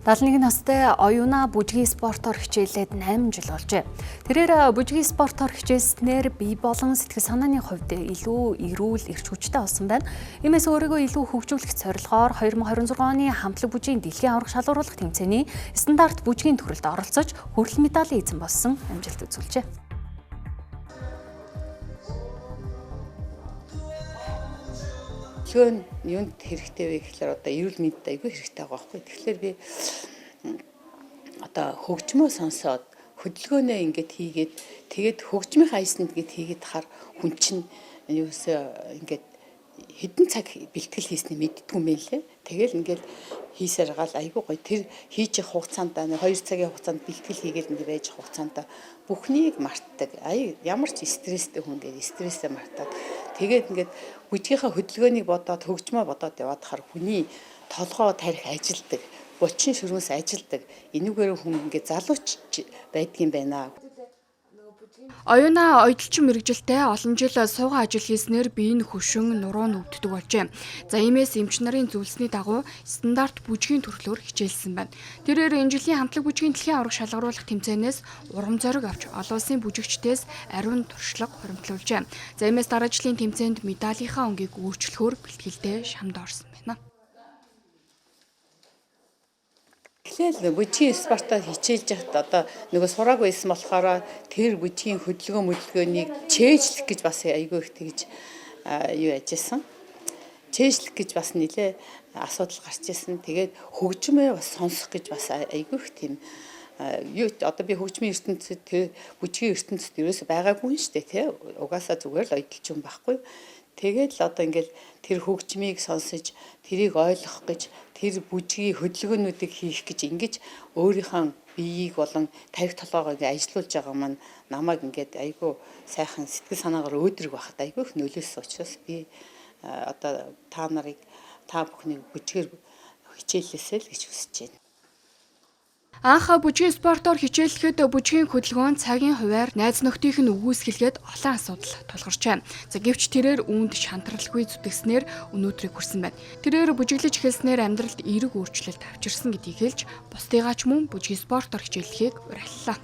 71 настай Оюуна бүжгийн спортоор хичээллээд 8 жил болжээ. Тэрээр бүжгийн спортоор хичээлснээр бие болон сэтгэл санааны хувьд илүү эрүүл, эрч хүчтэй болсон байна. Иймээс өөрийгөө илүү хөгжүүлэх зорилгоор 2026 оны хамтлаг бүжгийн дэлхийн аварга шалгаруулах тэмцээний стандарт бүжгийн төрөлд оролцож хүрэл медалийн эзэн болсон амжилт үзүүлжээ. Хөдөлгөөн нь юунд хэрэгтэй вэ гэхлээр одоо эрүүл мэндэд айгүй хэрэгтэй байгаа байхгүй. Тэгэхээр би одоо хөгжмөө сонсоод хөдөлгөөнөө ингээд хийгээд, тэгээд хөгжмийн аясанд ингээд хийгээд хар хүн чинь юусоо ингээд хэдэн цаг бэлтгэл хийсний мэддэггүй юм байлээ. Тэгэл ингээд хийсээр гал айгүй гоё. Тэр хийж явах хугацаанд 2 цагийн хугацаанд бэлтгэл хийгээл ингээд байж хугацаанд бүхнийг мартдаг. Ая ямар ч стресстэй хүн ингээд стрессээ мартаад, тэгээд ингээд бүжгийнхаа хөдөлгөөнийг бодоод, хөгжмөө бодоод яваад хар хүний толгой тарих ажилдаг, булчин шөрөөс ажилдаг. Энүүгээр хүн ингээд залууч байдгийн байна. Оюуна оёдолчин мэргэжилтэй олон жил суугаа ажил хийснээр бие нь хөшин, нуруу нь өвддөг болжээ. За, иймээс эмч нарын зөвлөсний дагуу стандарт бүжгийн төрлөөр хичээлсэн байна. Тэрээр энэ жилийн хамтлаг бүжгийн дэлхийн аварга шалгаруулах тэмцээнээс урам зориг авч олон улсын бүжигчдээс ариун туршлага хуримтлуулжээ. За, иймээс дараа жилийн тэмцээнд медалийнхаа өнгийг өөрчлөхөөр бэлтгэлдээ шамд орсон байна. Эхлээл бүжгийн спортоор хичээлж байхад одоо нөгөө сураагүй байсан болохоор тэр бүжгийн хөдөлгөөн мөдөлгөөнийг чэйжлэх гэж бас айгүй их тэгж юу яжсэн. Чэйжлэх гэж бас нэлээ асуудал гарч ирсэн. Тэгээд хөгжмөө бас сонсох гэж бас айгүй их тийм юу, одоо би хөгжмийн ертөнцид, тэр бүжгийн ертөнцид ерөөсөй байгаагүй юм шүү дээ, тий. Угаасаа зүгээр л ойдолч юм байхгүй. Тэгээд л одоо ингээл тэр хөгжмийг сонсож, тэрийг ойлгох гэж, тэр бүжгийн хөдөлгөөнүүдийг хийх гэж ингэж өөрийнхөө биеийг болон тархи толгойгоо ингээ ажилуулж байгаа маань намайг ингээд айгүй сайхан сэтгэл санаагаар өөдрөг байхад айгүй их нөлөөлсөн учраас би одоо та нарыг, та бүхнийг бүжгээр хичээллээсэй л гэж хүсэж байна. Анх бүжгийн спортоор хичээллэхэд бүжгийн хөдөлгөөн, цагийн хуваар, найз нөхдийнх нь үгүйсгэлгээд олон асуудал тулгарчээ. За, гэвч тэрээр үүнд шантралгүй зүтгэснээр өнөөдрийг хүрсэн байна. Тэрээр бүжиглэж эхэлснээр амьдралд эерэг өөрчлөлт авчирсан гэдгийг хэлж, бусдыгаа ч мөн бүжгийн спортоор хичээллэхийг уриаллаа.